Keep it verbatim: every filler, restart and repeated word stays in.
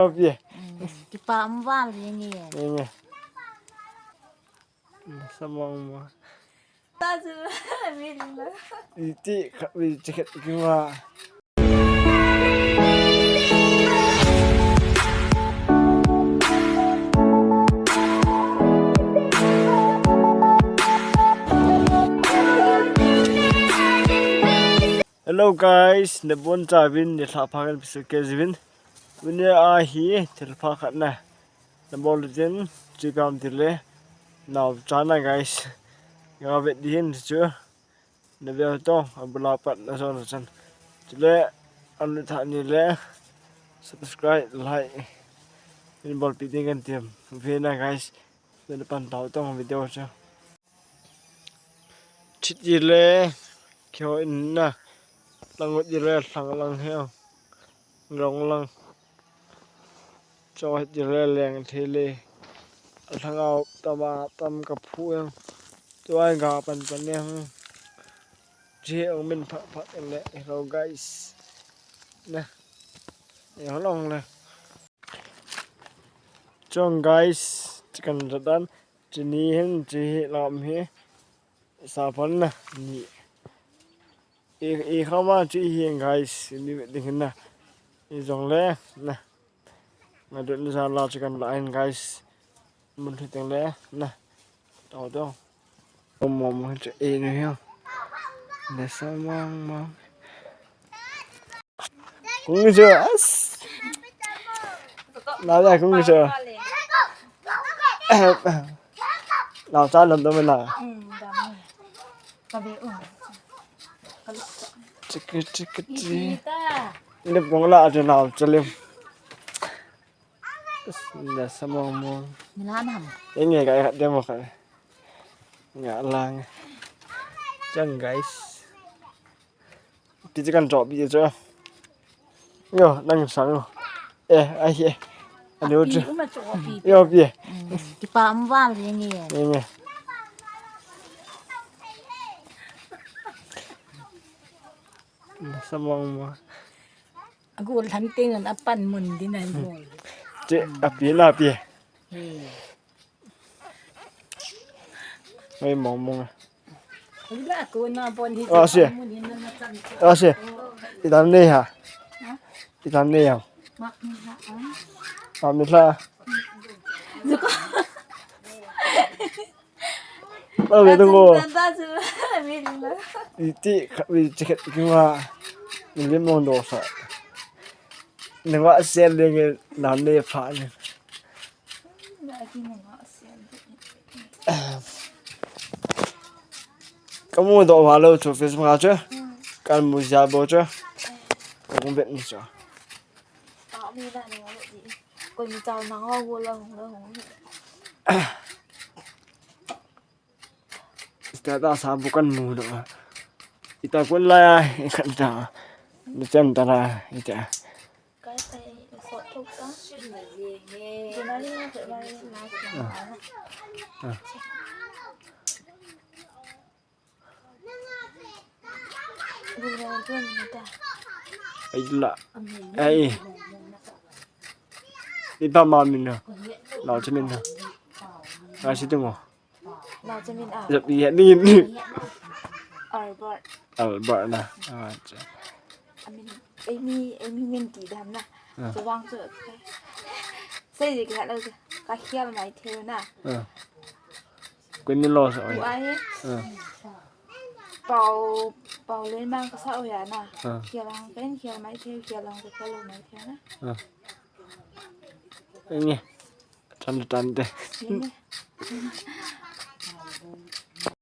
Api. Hmm, kipa um val jeng e. Jeng e. Samang ma. Ta chu min la. Iti kha vi chikhat kima. Hello guys, nabonchauvin nilhah pha kahin pesoh kit uvin. Tuni a hi thilpha khat na nabol ding, chu ipi ham itile naocha na guys. Ga vet ding chu. Nave u hite, abula pat na jona chan. Chule, alut tha ni le, subscribe, like, hin bolpeh ding kahin tem. Ve na guys, ve na pan tau tong video chu. Chit ile, kio in na, lang ut ile, lang lang he, rong lang. Cho hit jing le leng thei le. A lhangau tam a tam ka phu e. Tua ga pan pan e. Chi ong min phat phat le. Hello guys. Na. E long le. Chong guys. Chicken jadan. Chini hin chi hi lam hi. Sa pan na. Ni. I, i khama chu i hi guys, ni ve ding hin na. I jong le, na. Nga dun ni sa la chu kan la hin guys. Mun thu teng le, na. Tau tau. Om om chu e ni hi. Na sa mang mang. Kung ni chu, as. Na la kung ni chu. Nao cha lam dam na. Chiki chiki chi. Ni bong la chu nao cha lim. Na sa mang mang. Ni la nam. Enge ka ka demo ka. Nga lang. Chang guys. Ti chi kan chop pi chu. Yo, nang sang yo. Eh, ai he. Ani u chu. Pi uma chu pi. Yo, pi. Kipa um val jeng e. Jeng e. Samang ma. Agu lhan teng an apan mun din an bol. Che, api na pi. He. Mai mong mong a. Ila ko na bon hi. Ah, si. Ah, si. Itan ne ha. Itan ne ha. Ma mi ha. Ma mi ha. Zuko. Ba ve dong ko. Iti ka wi chiket ki ma. Ni lim mong do sa. Ni wa se le nge na ne pha ni. Kamu do wa lo chu Facebook a chu. Kamu ja bo chu. Kamu bet ni chu. Koi mi chao nang ho ho la hong la hong. Ita ta sa bukan mu do. Ita kun la ya kan ta. Ni chan ta la ita. Kai kai sot thok ta. January na February na. Ai la. Ai. Ipa ma min na. Lau che min na. Ai si tung. Lau che min a. Jap ye ni ni. Albert. Albert na. Acha. Amin, Amy, Amy min ti dam na. Chawang chu. Sei ji ka lo ka hial mai theu na. Kun ni lo sa oi. Ai. Pau, pau le mang ka sa oi na. Hial ang pen hial mai theu, hial ang ka lo mai theu na. Nge. Tan tan te.